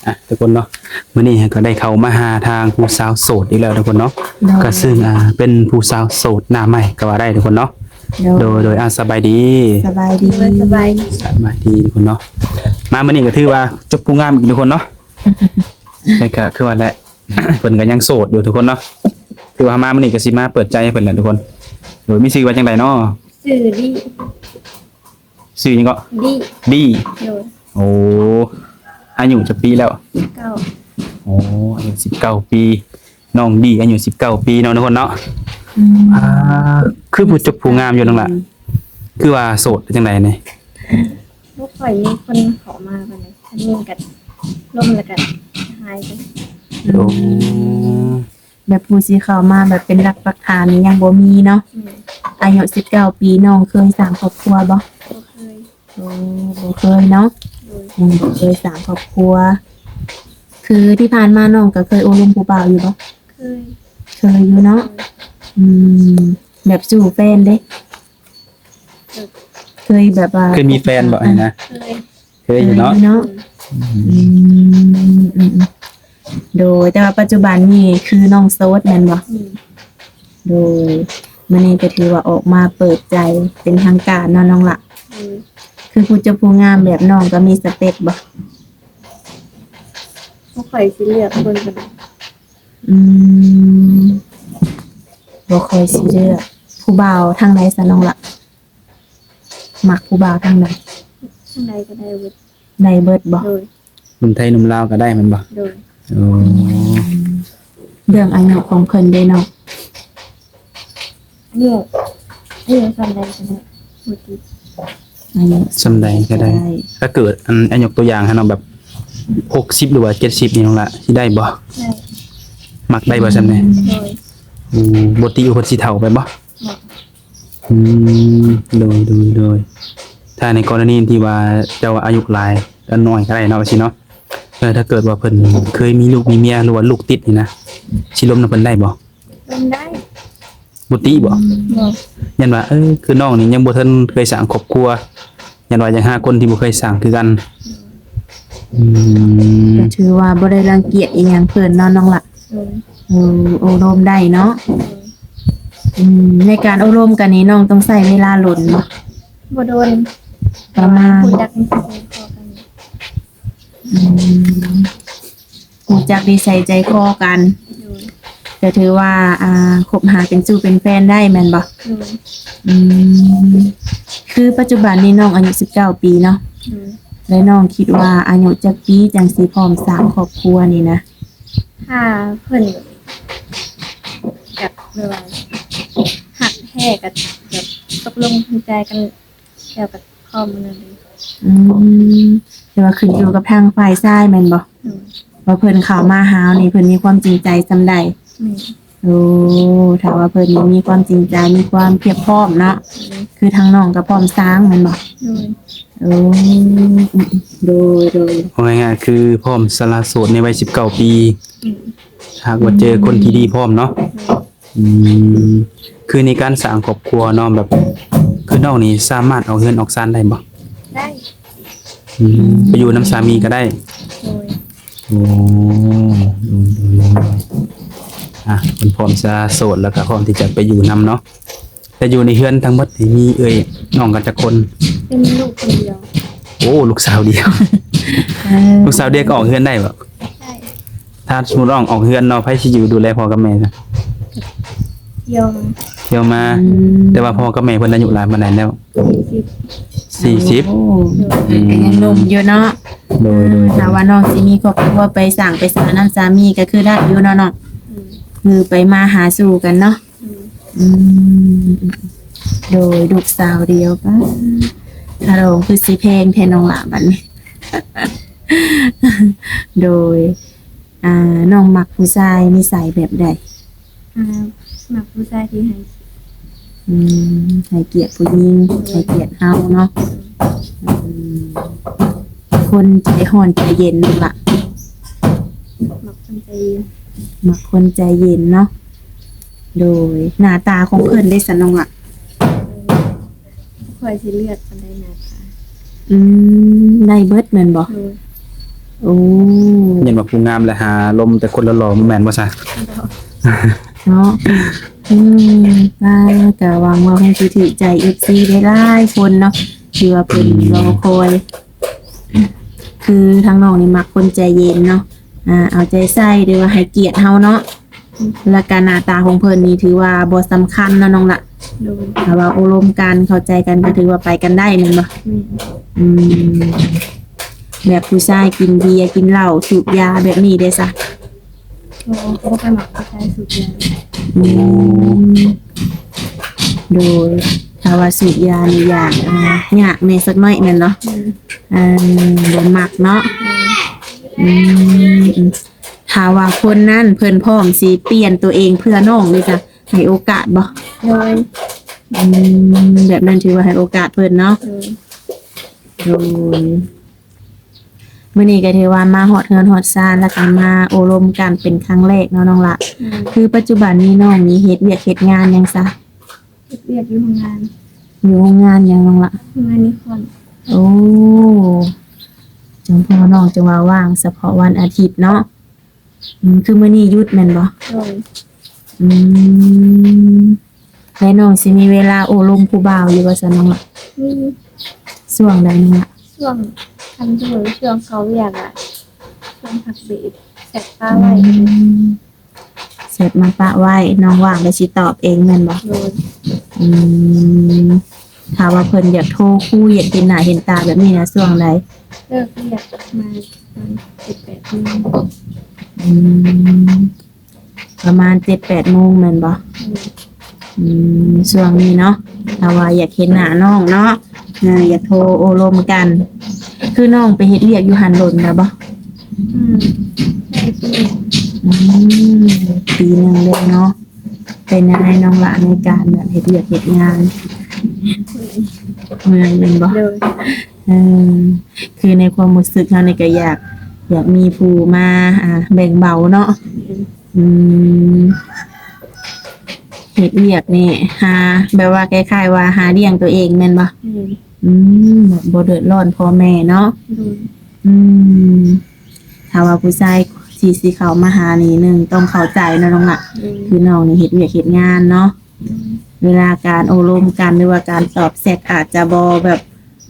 ອ່ະ ທຸກຄົນເນາະ ມື້ນີ້ເຮົາກໍໄດ້ເຂົ້າມາຫາທາງຜູ້ສາວໂສດອີກແລ້ວທຸກຄົນເນາະ ໂດຍ ກໍຊຶ່ງ ອ່າ ເປັນຜູ້ສາວໂສດໜ້າໃໝ່ກໍວ່າໄດ້ທຸກຄົນເນາະ ໂດຍ ໂດຍ ໂດຍ ອ່າ ສະບາຍດີ ສະບາຍດີ ໂດຍ ສະບາຍດີ ສະບາຍດີທຸກຄົນເນາະ ມາມື້ນີ້ກໍຖືວ່າຈົບຜູ້ງາມອີກທຸກຄົນເນາະ ແຕ່ກໍຄືວ່າແຫຼະ ເພິ່ນກໍຍັງໂສດຢູ່ທຸກຄົນເນາະ ຄືວ່າມາມື້ນີ້ກໍຊິມາເປີດໃຈໃຫ້ເພິ່ນແຫຼະທຸກຄົນ ໂດຍ ມີຊື່ວ່າຈັ່ງໃດເນາະ? ຊື່ດີ ຊື່ຫຍັງເກາະ? ດີ ດີ ໂດຍ ໂອ້ ອາຍຸຈັກປີແລ້ວ? ສິບເກົ້າ ໂອ້ ອາຍຸສິບເກົ້າປີ ນ້ອງດີອາຍຸສິບເກົ້າປີເນາະ ທຸກຄົນເນາະ ອືມ ອ່າ ຄືຜູ້ຈົບຜູ້ງາມຢູ່ນັ້ນລະ ອືມ ຄືວ່າໂສດ ເປັນຈັ່ງໃດນີ້? ບໍ່ຄ່ອຍມີຄົນເຂົ້າມາປານໃດ ຄັນມີກໍລົມແລ້ວກໍຫາຍໄປ ໂອ້ ອືມ ແບບຜູ້ຊິເຂົ້າມາແບບເປັນຫຼັກປັກຖານນີ້ຍັງບໍ່ມີເນາະ ແມ່ນ ອາຍຸສິບເກົ້າປີ ນ້ອງເຄີຍສ້າງຄອບຄົວບໍ່? ບໍ່ເຄີຍ ໂອ້ ບໍ່ເຄີຍເນາະ ໂດຍ ຍັງບໍ່ເຄີຍສ້າງຄອບຄົວ ຄືທີ່ຜ່ານມານ້ອງກໍເຄີຍໂອ້ລົມຜູ້ບ່າວຢູ່ບໍ່? ເຄີຍ ເຄີຍຢູ່ເນາະ ໂດຍ ອືມ ແບບສູ່ແຟນເດ້? ເຄີຍແບບວ່າ ເຄີຍມີແຟນບໍ່ຫັ້ນນະ? ເຄີຍ ເຄີຍຢູ່ເນາະ ເຄີຍຢູ່ເນາະ ອືມ ອືມ ອືມ ໂດຍ ແຕ່ວ່າປັດຈຸບັນນີ້ຄືນ້ອງໂສດແມ່ນບໍ່? ອືມ ໂດຍ ມື້ນີ້ກໍຖືວ່າອອກມາເປີດໃຈເປັນທາງການເນາະນ້ອງລະ ອືມ ຄືຜູ້ຈົບຜູ້ງາມແບບນ້ອງກໍມີສະເປັກບໍ່? ບໍ່ຄ່ອຍຊິເລືອກຄົນປານໃດ ອືມ ບໍ່ຄ່ອຍຊິເລືອກ ຜູ້ບ່າວທາງໃດຊະນ້ອງລະ? ມັກຜູ້ບ່າວທາງໃດ? ທາງໃດກໍໄດ້ເບິດ ໄດ້ເບິດບໍ່? ໂດຍ ໜຸ່ມໄທໜຸ່ມລາວກໍໄດ້ແມ່ນບໍ່? ໂດຍ ໂອ້ ເລື່ອງອາຍຸຂອງເພິ່ນເດ້ນ້ອງ? ອາຍຸ ອາຍຸສ່ຳໃດກໍໄດ້ ບໍ່ຕິດ ອາຍຸສ່ຳໃດກໍໄດ້ ກໍໄດ້ ຖ້າເກີດ ອັນ ອາ ຍົກຕົວຢ່າງໃຫ້ເນາະ ແບບ ຫົກສິບ ຫຼືວ່າ ເຈັດສິບ ນີ້ນ້ອງລະ ຊິໄດ້ບໍ່? ໄດ້ ມັກໄດ້ບໍ່ຊ່ຳນີ້? ໂດຍ ອືມ ບໍ່ຕິວ່າເພິ່ນຊິເຖົ້າໄປບໍ່? ບໍ່ ອືມ ໂດຍ ໂດຍ ໂດຍ ຖ້າໃນກໍລະນີທີ່ວ່າເຈົ້າອາຍຸຫຼາຍ ກໍນ້ອຍກໍໄດ້ເນາະ ວ່າຊີ້ເນາະ ແລ້ວຖ້າເກີດວ່າເພິ່ນເຄີຍມີລູກມີເມຍ ຫຼືວ່າລູກຕິດນີ້ນະ ຊິລົມນຳເພິ່ນໄດ້ບໍ່? ລົມໄດ້ ບໍ່ຕິບໍ່? ບໍ່ ຢ້ານວ່າ ເອີ ຄືນ້ອງນີ້ຍັງບໍ່ທັນເຄີຍສ້າງຄອບຄົວ ຢ້ານວ່າຢາກຫາຄົນທີ່ບໍ່ເຄີຍສ້າງຄືກັນ ອືມ ກໍຖືວ່າບໍ່ໄດ້ລັງກຽດອີ່ຫຍັງເພິ່ນເນາະນ້ອງລະ ໂດຍ ເອີ ໂອ້ລົມໄດ້ເນາະ ໂດຍ ອືມ ໃນການໂອ້ລົມກັນນີ້ນ້ອງຕ້ອງໃຊ້ເວລາດົນບໍ່? ບໍ່ດົນ ປະມານ ຮູ້ຈັກນິໄສໃຈຄໍກັນ ອືມ ຮູ້ຈັກນິໄສໃຈຄໍກັນ ໂດຍ ກໍຖືວ່າ ອ່າ ຄົບຫາເປັນຊູ້ເປັນແຟນໄດ້ແມ່ນບໍ່? ໂດຍ ອືມ ຄືປັດຈຸບັນນີ້ນ້ອງອາຍຸສິບເກົ້າປີເນາະ ໂດຍ ແລະ ນ້ອງຄິດວ່າອາຍຸຈັກປີຈັ່ງຊິພ້ອມສ້າງຄອບຄົວນີ້ນະ? ຖ້າເພິ່ນແບບ ແບບວ່າຮັກແທ້ກໍແບບຕົກລົງເປັນແຟນກັນ ແລ້ວກໍພ້ອມນັ້ນເລີຍ ອືມ ແຕ່ວ່າຂຶ້ນຢູ່ກັບທາງຝ່າຍຊາຍແມ່ນບໍ່? ໂດຍ ວ່າເພິ່ນເຂົ້າມາຫາເຮົານີ້ ເພິ່ນມີຄວາມຈິງໃຈສ່ຳໃດ? ແມ່ນ ໂອ້ ຖ້າວ່າເພິ່ນມີຄວາມຈິງໃຈ ມີຄວາມພຽບພ້ອມເນາະ ໂດຍ ຄືທາງນ້ອງກໍພ້ອມສ້າງແມ່ນບໍ່? ໂດຍ ໂອ້ ໂດຍ ໂດຍ ເວົ້າງ່າຍໆ ຄືພ້ອມສະຫຼະໂສດໃນໄວສິບເກົ້າປີ ອືມ ຫາກວ່າເຈີຄົນທີ່ດີພ້ອມເນາະ ໂດຍ ອືມ ຄືໃນການສ້າງຄອບຄົວເນາະ ແບບ ຄືນ້ອງນີ້ສາມາດອອກເຮືອນອອກຊານໄດ້ບໍ່? ໄດ້ ອືມ ໄປຢູ່ນຳສາມີກໍໄດ້ ໂດຍ ໂອ້ ໂດຍ ໂດຍ ໂດຍ ອ່ະ ເພິ່ນພ້ອມຈະໂສດ ແລ້ວກໍພ້ອມທີ່ຈະໄປຢູ່ນຳເນາະ ແຕ່ຢູ່ໃນເຮືອນທັງໝົດນີ້ມີເອື້ອຍນ້ອງກັນຈັກຄົນ? ເປັນລູກຄົນດຽວ ໂອ້ ລູກສາວດຽວ ເອີ ລູກສາວດຽວກໍອອກເຮືອນໄດ້ບໍ່? ໄດ້ ຖ້າສົມມຸດນ້ອງອອກເຮືອນເນາະ ໃຜຊິຢູ່ດູແລພໍ່ກັບແມ່ຊະ? ທ່ຽວມາ ທ່ຽວມາ ອືມ ແຕ່ວ່າພໍ່ກັບແມ່ເພິ່ນອາຍຸຫຼາຍປານໃດແລ້ວ? ສີ່ສິບ ສີ່ສິບ ໂອ້ ອືມ ເພິ່ນກໍຍັງໜຸ່ມຢູ່ເນາະ ໂດຍ ໂດຍ ຖ້າວ່ານ້ອງຊິມີຄອບຄົວໄປສ້າງໄປສານຳສາມີກໍຄືໄດ້ຢູ່ເນາະນ້ອງ ອືມ ຄືໄປມາຫາສູ່ກັນເນາະ ອືມ ອືມ ໂດຍ ລູກສາວດຽວ ປ້າ ຄ່າດອງຄືຊິແພງແທ້ນ້ອງຫຼ້າບັດນີ້ ໂດຍ ອ່າ ນ້ອງມັກຜູ້ຊາຍນິໄສແບບໃດ? ອ່າ ມັກຜູ້ຊາຍທີ່ໃຫ້ ອືມ ໃຫ້ກຽດຜູ້ຍິງ ໃຫ້ກຽດເຮົາເນາະ ອືມ ຄົນໃຈຮ້ອນໃຈເຢັນນັ້ນລະ ມັກຄົນໃຈເຢັນ ມັກຄົນໃຈເຢັນເນາະ ໂດຍ ໜ້າຕາຂອງເພິ່ນເດ້ຊັ້ນນ້ອງລະ? ເອີ ຂ້ອຍຊິເລືອກປານໃດໜ້າຕາ? ອືມ ໄດ້ເບິດແມ່ນບໍ່? ໂດຍ ໂອ້ ຢ້ານວ່າຜູ້ງາມແລ້ວຫາລົມແຕ່ຄົນຫຼໍ່ໆ ບໍ່ແມ່ນບໍ່ຊະ? ເນາະ ອືມ ວ່າກໍຫວັງວ່າຄົງຊິຖືກໃຈເອັຟຊີຫຼາຍໆຄົນເນາະ ທີ່ວ່າເພິ່ນ ອືມ ລໍຄອຍ ຄືທາງນ້ອງນີ້ມັກຄົນໃຈເຢັນເນາະ ອ່າ ເອົາໃຈໃສ່ ຫຼືວ່າໃຫ້ກຽດເຮົາເນາະ ແລ້ວກະໜ້າຕາຂອງເພິ່ນນີ້ຖືວ່າບໍ່ສຳຄັນເນາະນ້ອງລະ. ໂດຍ ຖ້າວ່າໂອ້ລົມກັນ ເຂົ້າໃຈກັນ ກໍຖືວ່າໄປກັນໄດ້ແມ່ນບໍ່? ແມ່ນ ອືມ ແບບຜູ້ຊາຍກິນເບຍ ກິນເຫຼົ້າ ສູບຢາແບບນີ້ເດ້ຊະ? ບໍ່ ບໍ່ຄ່ອຍມັກຜູ້ຊາຍສູບຢາ. ອືມ ໂດຍ ຖ້າວ່າສູບຢານີ້ຢາກ ອ່າ ຍາກແດ່ຈັກໜ້ອຍແມ່ນບໍ່? ແມ່ນ ອ່າ ບໍ່ມັກເນາະ. ແມ່ນ ອືມ ຖ້າວ່າຄົນນັ້ນເພິ່ນພ້ອມຊິປ່ຽນຕົວເອງເພື່ອນ້ອງນີ້ ຈະໃຫ້ໂອກາດບໍ່? ໂດຍ ອືມ ແບບນັ້ນຖືວ່າໃຫ້ໂອກາດເພິ່ນເນາະ. ໂດຍ ໂດຍ ມື້ນີ້ກໍຖືວ່າມາຮອດເຮືອນຮອດຊານ ແລ້ວກໍມາໂອ້ລົມກັນເປັນຄັ້ງແລກເນາະນ້ອງລະ. ອືມ ຄືປັດຈຸບັນນີ້ນ້ອງນີ້ເຮັດວຽກເຮັດງານຫຍັງຊະ? ເຮັດວຽກຢູ່ໂຮງງານ. ຢູ່ໂຮງງານຫຍັງນ້ອງລະ? ໂຮງງານນິຄອນ. ໂອ້ ຈັ່ງພໍ່ນ້ອງຈຶ່ງວ່າວ່າງສະເພາະວັນອາທິດເນາະ. ອືມ ຄືມື້ນີ້ຢຸດແມ່ນບໍ່? ໂດຍ ອືມ ແລ້ວນ້ອງຊິມີເວລາໂອ້ລົມຜູ້ບ່າວຢູ່ບໍ່ຊະນ້ອງລະ? ມີ. ຊ່ວງໃດນ້ອງລະ? ຊ່ວງ ຄັນສົມມຸດວ່າຊ່ວງເຂົ້າວຽກອະ ຊ່ວງພັກເບຣກ ແຊັດປະໄວ້. ອືມ ແຊັດມາປະໄວ້ ນ້ອງວ່າງແລ້ວຊິຕອບເອງແມ່ນບໍ່? ໂດຍ ອືມ ຖ້າວ່າເພິ່ນຢາກໂທຄຸຍ ຢາກເຫັນໜ້າເຫັນຕາແບບນີ້ນະ ຊ່ວງໃດ? ເລີກວຽກມາປະມານເຈັດແປດໂມງ. ອືມ ປະມານເຈັດແປດໂມງແມ່ນບໍ່? ອືມ ອືມ ຊ່ວງນີ້ເນາະ ຖ້າວ່າຢາກເຫັນໜ້ານ້ອງເນາະ ເອີ ຢາກໂທໂອ້ລົມກັນ. ຄືນ້ອງໄປເຮັດວຽກຢູ່ຫັ້ນດົນແລ້ວບໍ່? ອືມ ໄດ້ປີໜຶ່ງ. ອືມ ປີໜຶ່ງແລ້ວເນາະ. ເປັນຈັ່ງໃດນ້ອງລະ ໃນການແບບເຮັດວຽກເຮັດງານ? ເມື່ອຍແມ່ນບໍ່? ໂດຍ ເອີ ຄືໃນຄວາມຮູ້ສຶກເຮົານີ້ກໍຢາກ ຢາກມີຜູ້ມາ ອ່າ ແບ່ງເບົາເນາະ. ອືມ ອືມ ເຮັດວຽກນີ້ຫາ ແບບວ່າຄ້າຍໆວ່າຫາລ້ຽງຕົວເອງແມ່ນບໍ່? ອືມ ອືມ ແບບບໍ່ເດືອດຮ້ອນພໍ່ແມ່ເນາະ. ໂດຍ ອືມ ຖ້າວ່າຜູ້ຊາຍທີ່ຊິເຂົ້າມາຫານີ້ ໜຶ່ງຕ້ອງເຂົ້າໃຈເນາະນ້ອງລະ. ໂດຍ ຄືນ້ອງນີ້ເຮັດວຽກເຮັດງານເນາະ. ໂດຍ ເວລາການໂອ້ລົມກັນ ຫຼືວ່າການຕອບແຊັດ ອາດຈະບໍ່ແບບ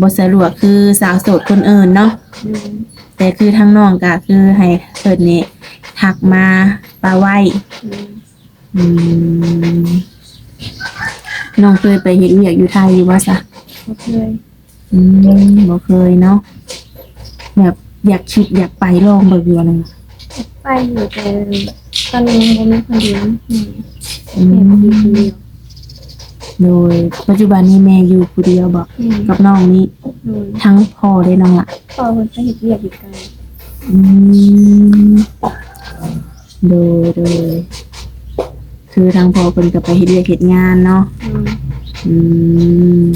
ບໍ່ສະດວກຄືສາວໂສດຄົນອື່ນເນາະ. ໂດຍ ແຕ່ຄືທາງນ້ອງກໍຄືໃຫ້ເພິ່ນນີ້ທັກມາປະໄວ້. ໂດຍ ອືມ ນ້ອງເຄີຍໄປເຮັດວຽກຢູ່ໄທຢູ່ບໍ່ຊະ? ບໍ່ເຄີຍ. ອືມ ບໍ່ເຄີຍເນາະ ແບບຢາກ ຄິດຢາກໄປລອງເບິ່ງຢູ່ວ່ານັ້ນ. ຢາກໄປຢູ່ ແຕ່ຕອນນີ້ຍັງບໍ່ມີຄົນຢູ່ນຳແມ່. ອືມ ແມ່ໄປຢູ່ຄົນດຽວ. ໂດຍ ປັດຈຸບັນນີ້ແມ່ຢູ່ຜູ້ດຽວບໍ່? ແມ່ນ ກັບນ້ອງນີ້. ໂດຍ ທັງພໍ່ເດ້ນ້ອງລະ? ພໍ່ເພິ່ນໄປເຮັດວຽກຢູ່ໄກ. ອືມ ໂດຍ ໂດຍ ຄືທາງພໍ່ເພິ່ນກໍໄປເຮັດວຽກເຮັດງານເນາະ. ໂດຍ ອືມ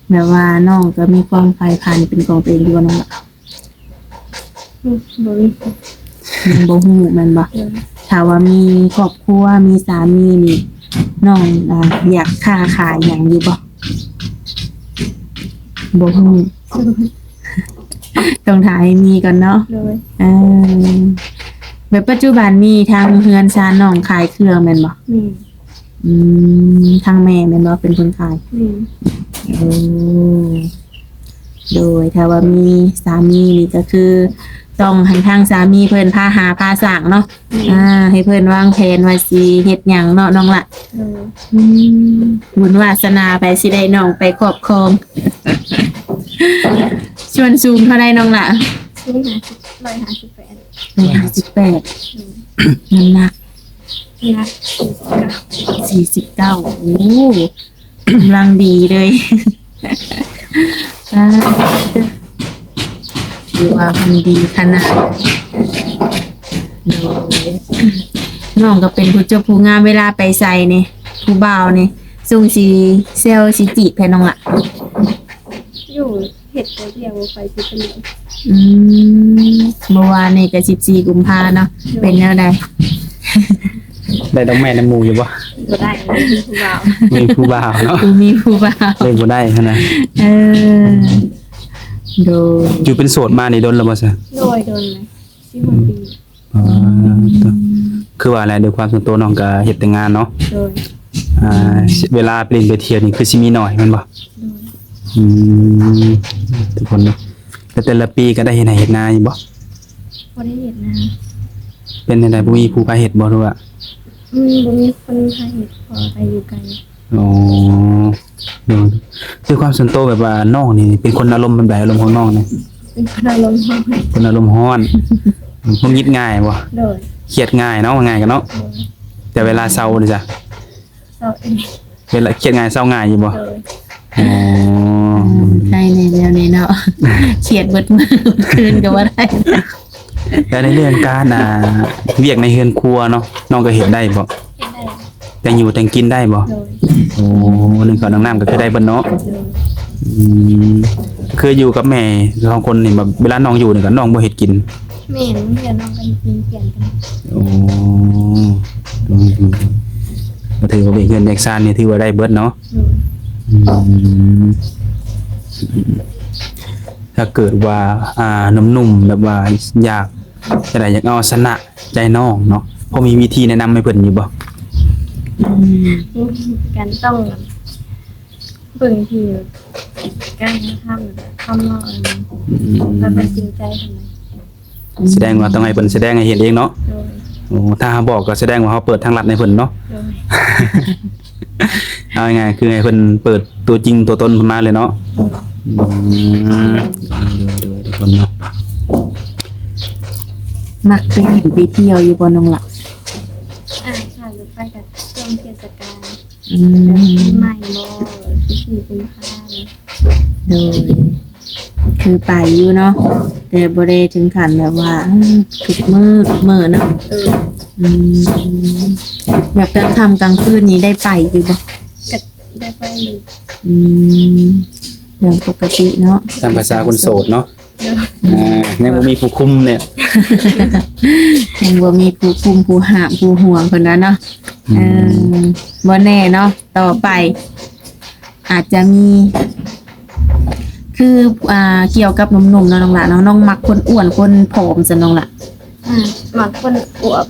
ແບບວ່ານ້ອງກໍມີຄວາມໃຝ່ຝັນເປັນຂອງຕົວເອງຢູ່ບໍ່ນ້ອງລະ? ອືມ ບໍ່ມີ. ຍັງບໍ່ຮູ້ແມ່ນບໍ່? ໂດຍ ຖ້າວ່າມີຄອບຄົວ ມີສາມີນີ້ ນ້ອງ ອ່າ ຢາກຄ້າຂາຍຫຍັງຢູ່ບໍ່? ບໍ່ຮູ້. ໂດຍ ຕ້ອງຖ້າໃຫ້ມີກ່ອນເນາະ. ໂດຍ ເອີ ແບບປັດຈຸບັນນີ້ທາງເຮືອນຊານນ້ອງຂາຍເຄື່ອງແມ່ນບໍ່? ແມ່ນ. ອືມ ທາງແມ່ແມ່ນບໍ່ເປັນຄົນຂາຍ? ແມ່ນ. ໂອ້ ໂດຍ ຖ້າວ່າມີສາມີນີ້ກໍຄືຕ້ອງໃຫ້ທາງສາມີເພິ່ນພາຫາພາສ້າງເນາະ. ແມ່ນ. ອ່າ ໃຫ້ເພິ່ນວາງແຜນວ່າຊິເຮັດຫຍັງເນາະນ້ອງລະ. ໂດຍ ອືມ ບຸນວາສະໜາໃຜຊິໄດ້ນ້ອງໄປຄອບຄອງ. ສ່ວນສູງເທົ່າໃດນ້ອງລະ? ສູງຫ້າສິບ ຮ້ອຍຫ້າສິບແປດ. ຮ້ອຍຫ້າສິບແປດ. ໂດຍ ນ້ຳໜັກ? ນ້ຳໜັກສີ່ສິບເກົ້າ. ສີ່ສິບເກົ້າ ໂອ້ ກຳລັງດີເລີຍ. ອ່າ ຖືວ່າມັນດີຂະໜາດ. ໂດຍ ນ້ອງກໍເປັນຜູ້ຈົບຜູ້ງາມ ເວລາໄປໃສນີ້ ຜູ້ບ່າວນີ້ ຊົງຊິແຊວຊິຈີບໃຜນ້ອງລະ? ຢູ່ ເຮັດແຕ່ວຽກ ບໍ່ໄປຊິເປັນຫຍັງ. ອືມ ເມື່ອວານນີ້ກໍສິບສີ່ກຸມພາເນາະ. ໂດຍ ເປັນແນວໃດ? ໄດ້ດອກໄມ້ນຳໝູ່ຢູ່ບໍ່? ບໍ່ໄດ້ ມີຜູ້ບ່າວ. ມີຜູ້ບ່າວເນາະ. ບໍ່ມີຜູ້ບ່າວ ເລີຍບໍ່ໄດ້ຫັ້ນນະ. ເອີ ໂດຍ ຢູ່ເປັນໂສດມານີ້ດົນແລ້ວບໍ່ຊະ? ໂດຍ ດົນແລ້ວ ສິບຫົກປີ. ອໍ ຄືວ່າແຫຼະ ດ້ວຍຄວາມສ່ວນຕົວນ້ອງກໍເຮັດແຕ່ງານເນາະ. ໂດຍ ອ່າ ເວລາໄປຫຼິ້ນໄປທ່ຽວນີ້ຄືຊິມີໜ້ອຍແມ່ນບໍ່? ໂດຍ ອືມ ທຸກຄົນເນາະ. ແລ້ວແຕ່ລະປີກໍໄດ້ເຮັດໄຮ່ເຮັດນາຢູ່ບໍ່? ບໍ່ໄດ້ເຮັດນາ. ເປັນຈັ່ງໃດ ບໍ່ມີຜູ້ພາເຮັດບໍ່ ຫຼືວ່າ? ອືມ ບໍ່ມີຄົນພາເຮັດ ເພາະວ່າໄປຢູ່ໄກ. ອໍ ໂດຍ ຄືຄວາມສ່ວນໂຕແບບວ່ານ້ອງນີ້ເປັນຄົນອາລົມແບບໃດ? ອາລົມຂອງນ້ອງນີ້ ເປັນຄົນອາລົມຮ້ອນ ຄົນອາລົມຮ້ອນ ຫງຸດຫງິດງ່າຍບໍ່? ໂດຍ ຄຽດງ່າຍເນາະ ວ່າງ່າຍກັນເນາະ. ໂດຍ ແຕ່ເວລາເຊົາເດຊະ? ເຊົາເອງ ເວລາຄຽດງ່າຍເຊົາງ່າຍຢູ່ບໍ່? ໂດຍ ອໍ ອືມ ໃຫ້ແນວນີ້ເນາະ ຄຽດເບິດມື້ເບິດຄືນກໍບໍ່ໄດ້. ແລ້ວໃນເລື່ອງການ ອ່າ ວຽກໃນເຮືອນຄົວເນາະ ນ້ອງກໍເຮັດໄດ້ບໍ່? ເຮັດໄດ້ ແຕ່ງຢູ່ແຕ່ງກິນໄດ້ບໍ່? ໂດຍ ໂອ້ ໜຶ້ງເຂົ້າໜຶ້ງນ້ຳກໍຄືໄດ້ເບິດເນາະ. ໂດຍ ອືມ ຄືຢູ່ກັບແມ່ສອງຄົນນີ້ ແບບເວລານ້ອງຢູ່ນີ້ກໍນ້ອງບໍ່ເຮັດກິນ? ແມ່ນ ບາງເທື່ອນ້ອງກໍເຮັດກິນປ່ຽນກັນ. ໂອ້ ໂດຍ ໂດຍ ກໍຖືວ່າວຽກເຮືອນວຽກຊານນີ້ຖືວ່າໄດ້ເບິດເນາະ. ໂດຍ ອືມ ຖ້າເກີດວ່າ ອ່າ ໜຸ່ມໆ ແບບວ່າຢາກ ຈັ່ງໃດ ຢາກເອົາຊະນະໃຈນ້ອງເນາະ ພໍມີວິທີແນະນຳໃຫ້ເພິ່ນຢູ່ບໍ່? ອືມ ການຕ້ອງເບິ່ງທີ່ການກະທຳ ຄຳເວົ້າ ອືມ ວ່າເພິ່ນຈິງໃຈເທົ່າໃດ. ສະແດງວ່າຕ້ອງໃຫ້ເພິ່ນສະແດງໃຫ້ເຫັນເອງເນາະ. ໂດຍ ໂອ້ ຖ້າເຮົາບອກກໍສະແດງວ່າເຮົາເປີດທາງລັດໃຫ້ເພິ່ນເນາະ. ໂດຍ ເອົາງ່າຍໆ ຄືໃຫ້ເພິ່ນເປີດຕົວຈິງຕົວຕົນເພິ່ນມາເລີຍເນາະ. ໂດຍ ອືມ ໂດຍໆ ທຸກຄົນເນາະ. ມັກໄປຫຼິ້ນໄປທ່ຽວຢູ່ບໍ່ນ້ອງລະ? ອ່າ ຖ້າໄປກໍຊ່ວງເທດສະການ. ອືມ ແບບປີໃໝ່ບໍ່ ສິບສີ່ກຸມພາ. ໂດຍ ຄືໄປຢູ່ເນາະ ແຕ່ບໍ່ໄດ້ເຖິງຂັ້ນແບບວ່າ ເອີ ທຸກມື້ ທຸກມື້ເນາະ. ເອີ ອືມ ແບບກາງຄ່ຳກາງຄືນນີ້ໄດ້ໄປຢູ່ບໍ່? ກໍໄດ້ໄປຢູ່. ອືມ ເລື່ອງປົກກະຕິເນາະ ຕາມພາສາຄົນໂສດເນາະ. ໂດຍ ອ່າ ຍັງບໍ່ມີຜູ້ຄຸມເນາະ ຍັງບໍ່ມີຜູ້ຄຸມ ຜູ້ຫ້າມ ຜູ້ຫ່ວງເພິ່ນວ່າເນາະ. ອືມ ເອີ ບໍ່ແນ່ເນາະ ຕໍ່ໄປ ອາດຈະມີ ຄື ອ່າ ກ່ຽວກັບໜຸ່ມໆ ເນາະນ້ອງຫຼ້າເນາະ ນ້ອງມັກຄົນອ້ວນຄົນຜອມຊັ້ນນ້ອງຫຼ້າ? ອືມ ມັກຄົນອວບ.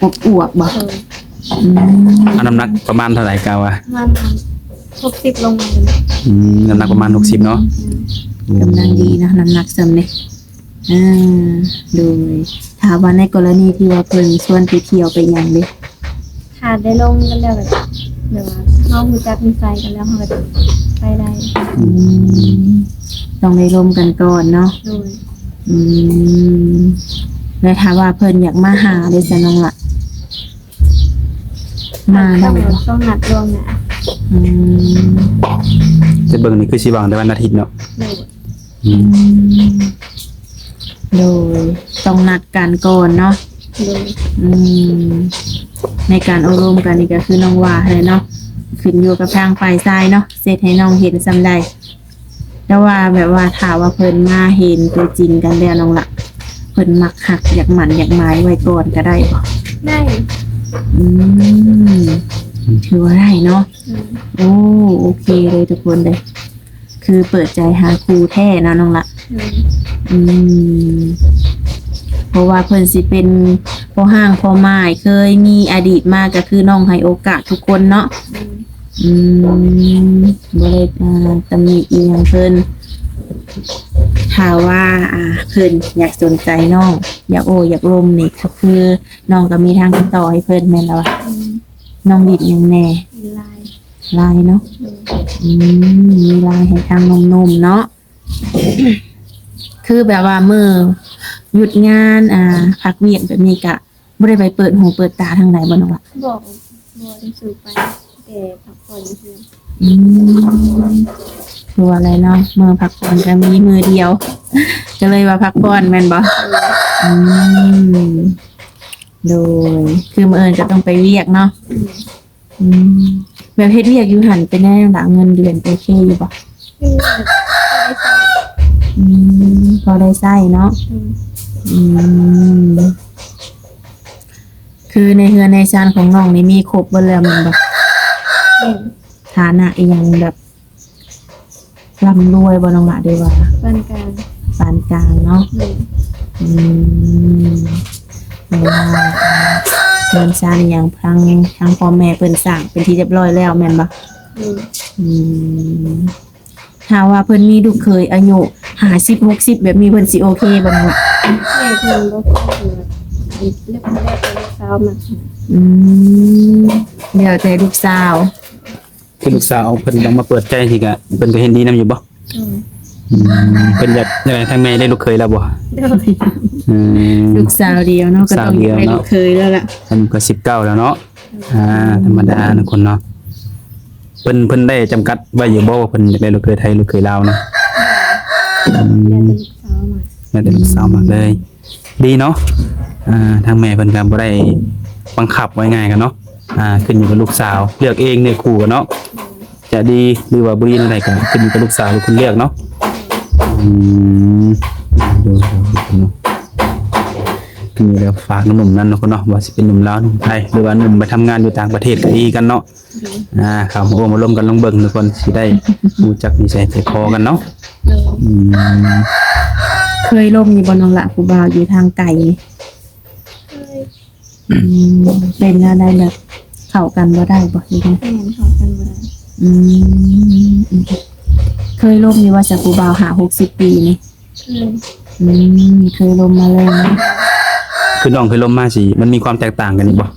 ອວບໆ ບໍ່? ເອີ ອືມ ເອົານ້ຳໜັກປະມານເທົ່າໃດ ກະວ່າ? ປະມານຫົກສິບລົງມາ. ອືມ ນ້ຳໜັກປະມານຫົກສິບເນາະ. ອືມ ກຳລັງດີເນາະ ນ້ຳໜັກສ່ຳນີ້. ອ່າ ໂດຍ ຖ້າວ່າໃນກໍລະນີທີ່ວ່າເພິ່ນຊວນໄປທ່ຽວໄປຫຍັງເດ? ຖ້າໄດ້ລົມກັນແລ້ວ ແບບ ແບບວ່າເຮົາຮູ້ຈັກນິໄສກັນແລ້ວ ເຮົາກໍໄປໄດ້. ອືມ ຕ້ອງໄດ້ລົມກັນກ່ອນເນາະ. ໂດຍ ອືມ ແລ້ວຖ້າວ່າເພິ່ນຢາກມາຫາເດຊະນ້ອງລະ? ມາໄດ້ ຕ້ອງນັດລ່ວງໜ້າ. ອືມ ຈະເບິ່ງນີ້ຄືຊິວ່າງແຕ່ວັນອາທິດເນາະ. ໂດຍ ອືມ ໂດຍ ຕ້ອງນັດກັນກ່ອນເນາະ. ໂດຍ ອືມ ໃນການໂອ້ລົມກັນນີ້ກໍຄືນ້ອງວ່າຫັ້ນແຫຼະເນາະ ຂຶ້ນຢູ່ກັບທາງຝ່າຍຊາຍເນາະ ເຮັດໃຫ້ນ້ອງເຫັນສ່ຳໃດ. ແຕ່ວ່າແບບວ່າຖ້າວ່າເພິ່ນມາເຫັນຕົວຈິງກັນແລ້ວນ້ອງລະ ເພິ່ນມັກຮັກ ຢາກໝັ້ນຢາກໝາຍໄວ້ກ່ອນກໍໄດ້ບໍ່? ໄດ້. ອືມ ຖືວ່າໄດ້ເນາະ. ອືມ ໂອ້ ໂອເຄເລີຍທຸກຄົນເດີ ຄືເປີດໃຈຫາຄູ່ແທ້ເນາະນ້ອງລະ. ອືມ ອືມ ເພາະວ່າເພິ່ນຊິເປັນພໍ່ຮ້າງພໍ່ໝ້າຍ ເຄີຍມີອະດີດມາ ກໍຄືນ້ອງໃຫ້ໂອກາດທຸກຄົນເນາະ. ອືມ ອືມ ບໍ່ໄດ້ ອ່າ ຕຳໜິອີ່ຫຍັງເພິ່ນ. ຖ້າວ່າ ອ່າ ເພິ່ນຢາກສົນໃຈນ້ອງ ຢາກໂອ້ຢາກລົມນີ້ ກໍຄືນ້ອງກໍມີທາງຕິດຕໍ່ໃຫ້ເພິ່ນແມ່ນແລ້ວ. ອືມ ນ້ອງຫຼິ້ນຫຍັງແດ່? ຫຼິ້ນລາຍ. ລາຍເນາະ. ອືມ ອືມ ມີລາຍໃຫ້ທາງໜຸ່ມໆ ເນາະ. ຄືແບບວ່າມື້ຢຸດງານ ອ່າ ພັກວຽກແບບນີ້ກະບໍ່ໄດ້ໄປເປີດຫູເປີດຕາທາງໃດບໍ່ນ້ອງລະ? ບໍ່ ບໍ່ໄດ້ສູ່ໄປ ແຕ່ພັກຜ່ອນຢູ່ເຮືອນ. ອືມ ຄືວ່າແຫຼະເນາະ ມື້ພັກຜ່ອນກໍມີມື້ດຽວ ກໍເລີຍວ່າພັກຜ່ອນແມ່ນບໍ່? ໂດຍ ອືມ ໂດຍ ຄືມື້ອື່ນກໍຕ້ອງໄປວຽກເນາະ. ອືມ ອືມ ແບບເຮັດວຽກຢູ່ຫັ້ນເປັນແນວໃດລະ ເງິນເດືອນໂອເຄຢູ່ບໍ່? ເປັນແບບພໍໄດ້ໃຊ້. ອືມ ພໍໄດ້ໃຊ້ເນາະ. ອືມ ອືມ ຄືໃນເຮືອນໃນຊານຂອງນ້ອງນີ້ມີຄົບເບິດແລ້ວແມ່ນບໍ່? ແມ່ນ. ຖານະອີ່ຫຍັງແບບ ລ່ຳລວຍບໍ່ນ້ອງລະ ຫຼືວ່າ ປານກາງ ປານກາງເນາະ. ໂດຍ. ອືມ ແປວ່າເຮືອນຊານອີ່ຫຍັງ ທາງ ທາງພໍ່ແມ່ເພິ່ນສ້າງເປັນທີ່ຮຽບຮ້ອຍແລ້ວແມ່ນບໍ່? ໂດຍ. ອືມ ຖ້າວ່າເພິ່ນມີລູກເຂີຍອາຍຸຫ້າສິບ ຫົກສິບ ແບບນີ້ ເພິ່ນຊິໂອເຄບໍ່ນ້ອງລະ? ແມ່ເພິ່ນບໍ່ຄ່ອຍ ແລ້ວແຕ່ລູກສາວມັກ. ອືມ ແລ້ວແຕ່ລູກສາວ. ຄືລູກສາວເພິ່ນຕ້ອງມາເປີດໃຈ ທີ່ກະເພິ່ນກະເຫັນດີນຳຢູ່ບໍ່? ໂດຍ. ອືມ ເພິ່ນຢາກ ຢາກໃຫ້ທາງແມ່ໄດ້ລູກເຂີຍແລ້ວບໍ່? ໂດຍ. ອືມ ລູກສາວດຽວເນາະ ກໍຕ້ອງຢາກໄດ້ລູກເຂີຍແລ້ວລະ. ອາຍຸກໍສິບເກົ້າແລ້ວເນາະ. ອ່າ ທຳມະດາເນາະຄົນເນາະ. ເພິ່ນ ເພິ່ນໄດ້ຈຳກັດໄວ້ຢູ່ບໍ່ວ່າເພິ່ນຢາກໄດ້ລູກເຂີຍໄທ ລູກເຂີຍລາວນະ? ອືມ ແລ້ວແຕ່ລູກສາວມັກ ແລ້ວແຕ່ລູກສາວມັກເລີຍ. ດີເນາະ. ອ່າ ທາງແມ່ເພິ່ນກໍບໍ່ໄດ້ບັງຄັບ ເວົ້າງ່າຍໆກັນເນາະ. ອ່າ ຂຶ້ນຢູ່ກັບລູກສາວເລືອກເອງເນື້ອຄູ່ກັນເນາະ. ຈະດີ ຫຼືວ່າບໍ່ດີແນວໃດກໍຂຶ້ນຢູ່ກັບລູກສາວເປັນຄົນເລືອກເນາະ. ອືມ ໂດຍ ໂດຍ ເນາະ. ຄືແລ້ວຝາກໜຸ່ມໆນັ້ນເນາະ ເນາະ ວ່າຊິເປັນໜຸ່ມລາວ ໜຸ່ມໄທ ຫຼືວ່າໜຸ່ມໄປທຳງານຢູ່ຕ່າງປະເທດກໍດີຄືກັນເນາະ. ໂດຍ. ອ່າ ເຂົ້າມາໂອ້ມາລົມກັນລອງເບິ່ງທຸກຄົນ ຊິໄດ້ຮູ້ຈັກນິໄສໃຈຄໍກັນເນາະ. ໂດຍ. ອືມ ເຄີຍລົມຢູ່ບໍ່ນ້ອງລະ ຜູ້ບ່າວຢູ່ທາງໄກ? ເຄີຍ. ອືມ ເປັນແນວໃດ ແບບເຂົ້າກັນບໍ່ໄດ້ບໍ່ ຫຼື? ແມ່ນ ເຂົ້າກັນບໍ່ໄດ້. ອືມ ເຄີຍລົມຢູ່ວ່າຊະ ຜູ້ບ່າວຫ້າຫົກສິບປີນີ້? ເຄີຍ. ອືມ ເຄີຍລົມມາແລ້ວ. ຄືນ້ອງເຄີຍລົມມາຊິ ມັນມີຄວາມແຕກຕ່າງກັນອີກບໍ່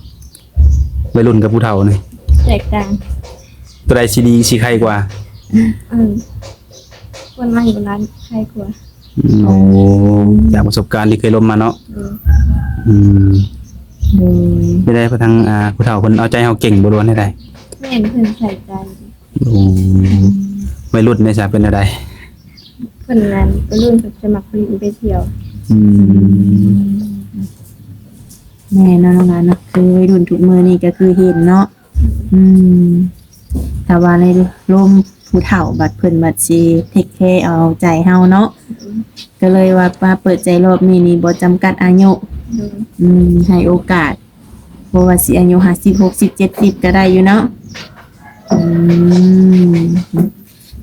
ໄວລຸ້ນກັບຜູ້ເຖົ້ານີ້? ແຕກຕ່າງ. ໂຕໃດຊິດີ ຊິໄຄກວ່າ? ເອີ ຄົນໃໝ່ໂບລານໄຄກວ່າ. ອືມ ໂອ້ ຈາກປະສົບການທີ່ເຄີຍລົມມາເນາະ. ໂດຍ. ອືມ ໂດຍ. ເປັນໃດ ທາງ ອ່າ ຜູ້ເຖົ້າເພິ່ນເອົາໃຈເຮົາເກັ່ງບໍ່ ຫຼືວ່າແນວໃດ? ແມ່ນ ເພິ່ນໃສ່ໃຈ. ໂອ້ ໄວລຸ້ນເດຊະ ເປັນແນວໃດ? ເພິ່ນນັ້ນ ໄວລຸ້ນເພິ່ນຈະມັກຫຼິ້ນໄປທ່ຽວ. ອືມ ແມ່ນເນາະ ນ້ອງຫຼານເນາະ ຄືໄວລຸ້ນທຸກມື້ນີ້ກໍຄືເຫັນເນາະ. ອືມ ຖ້າວ່າໃນລົມຜູ້ເຖົ້າ ບັດເພິ່ນບັດຊິເທກແຄເອົາໃຈເຮົາເນາະ. ອືມ ກໍເລີຍວ່າມາເປີດໃຈລອບນີ້ນີ້ບໍ່ຈຳກັດອາຍຸ. ໂດຍ. ອືມ ໃຫ້ໂອກາດ ບໍ່ວ່າຊິອາຍຸຫ້າສິບ ຫົກສິບ ເຈັດສິບກໍໄດ້ຢູ່ເນາະ. ອືມ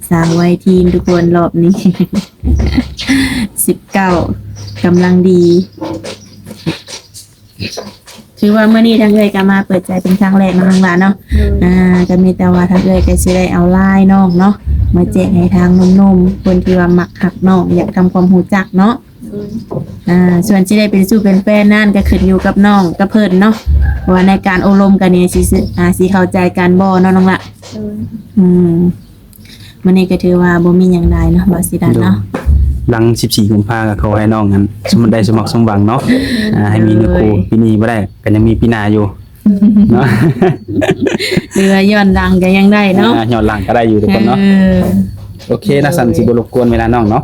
ສາວໄວທີນທຸກຄົນ ລອບນີ້ ສິບເກົ້າ ກຳລັງດີ. ຖືວ່າມື້ນີ້ທາງເອື້ອຍກໍມາເປີດໃຈເປັນຄັ້ງແລກເນາະ ນ້ອງຫຼານເນາະ. ໂດຍ. ອ່າ ກໍມີແຕ່ວ່າທາງເອື້ອຍກໍຊິໄດ້ເອົາລາຍນ້ອງເນາະ ມາແຈກໃຫ້ທາງໜຸ່ມໆ ຄົນທີ່ວ່າມັກຮັກນ້ອງ ຢາກທຳຄວາມຮູ້ຈັກເນາະ. ໂດຍ. ອ່າ ສ່ວນຊິໄດ້ເປັນຊູ້ເປັນແຟນນັ້ນ ກໍຂຶ້ນຢູ່ກັບນ້ອງກັບເພິ່ນເນາະ ວ່າໃນການໂອ້ລົມກັນນີ້ຊິ ຊິ ອ່າ ຊິເຂົ້າໃຈກັນບໍ່ເນາະ ນ້ອງລະ. ໂດຍ. ອືມ ມື້ນີ້ກໍຖືວ່າບໍ່ມີຫຍັງຫຼາຍເນາະ ບ່າວສີດັນເນາະ. ໂດຍ. ຫຼັງສິບສີ່ກຸມພາກໍຂໍໃຫ້ນ້ອງນັ້ນ ສົມໄດ້ສົມຫວັງສົມຫວັງເນາະ. ໂດຍ. ອ່າ ໃຫ້ມີເນື້ອຄູ່ ໂດຍ ປີນີ້ບໍ່ໄດ້ກໍຍັງມີປີໜ້າຢູ່ເນາະ ຫຼືວ່າຍ້ອນຫຼັງກໍຍັງໄດ້ເນາະ. ອ່າ ຍ້ອນຫຼັງກໍໄດ້ຢູ່ທຸກຄົນເນາະ. ເອີ ໂອເຄນະ. ໂດຍ. ຊັ້ນຊິບໍ່ລົບກວນເວລານ້ອງເນາະ.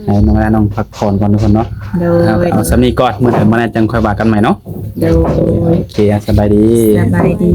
ໃຫ້ນ້ອງເວລານ້ອງພັກຜ່ອນກ່ອນທຸກຄົນເນາະ. ໂດຍ. ເອົາ ເອົາສ່ຳນີ້ກ່ອນ ມື້ໃດມາແນະຈັ່ງຄ່ອຍວ່າກັນໃໝ່ເນາະ. ໂດຍ. ໂອເຄ ສະບາຍດີ. ສະບາຍດີ.